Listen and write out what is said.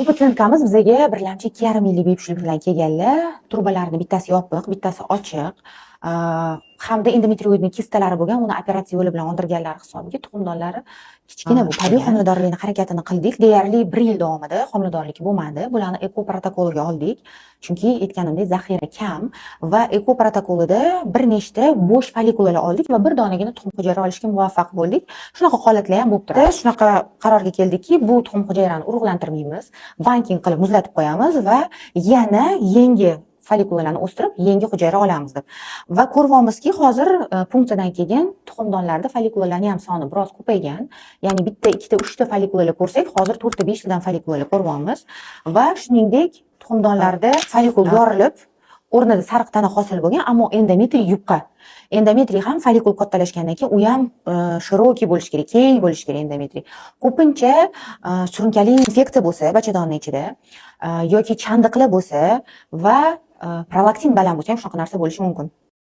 Bu пациентка miz bizaga birlamchi 2,5 yillik bepushtlik bilan kelganlar. Trubalarni bittasi yopiq, bittasi ochiq. Hamda эндометриоидный kistalari bo'lgan, uni operatsiya yo'li bilan oldirganlari hisobiga tuxumdonlari kichkina. Bu tabiiy homiladorlikni harakatini qildik. Deyarli bir yil davomida homiladorlik bo'lmadi. Bularni ЭКО protokoliga oldik. Chunki aytganimdek, zaxira kam va ЭКО protokolida bir nechta bo'sh follikulalar oldik va bir donagina tuxum hujayra olishga muvaffaq bo'ldik. Shunaqa holatlar ham bo'lib turadi. Shunaqa qarorga keldikki, bu tuxum hujayrani urug'lantirmaymiz, banking qilib muzlatib qo'yamiz va yana yangi follikulalarni o'stirib, yangi hujayra olamiz deb. Va ko'ryapmizki, hozir punksiyadan keyin tuxumdonlarda follikulalarning ham soni biroz ko'paygan. Ya'ni bitta, ikkita, uchta follikulalar ko'rsak, hozir to'rtta, beshtadan follikulalar ko'ryapmiz. Va shuningdek, tuxumdonlarda follikul yorilib, o'rnida sariq tana hosil bo'lgan, ammo endometriy yupqa. Endometriy ham follikul kattalashgandan keyin u ham широкий bo'lishi kerak, keng bo'lishi kerak endometriy. Ko'pincha surunkali infeksiya bo'lsa bachadonni ichida yoki chandiqlar bo'lsa va prolaktin baland bo'lsa ham shunaqa narsa bo'lishi mumkin.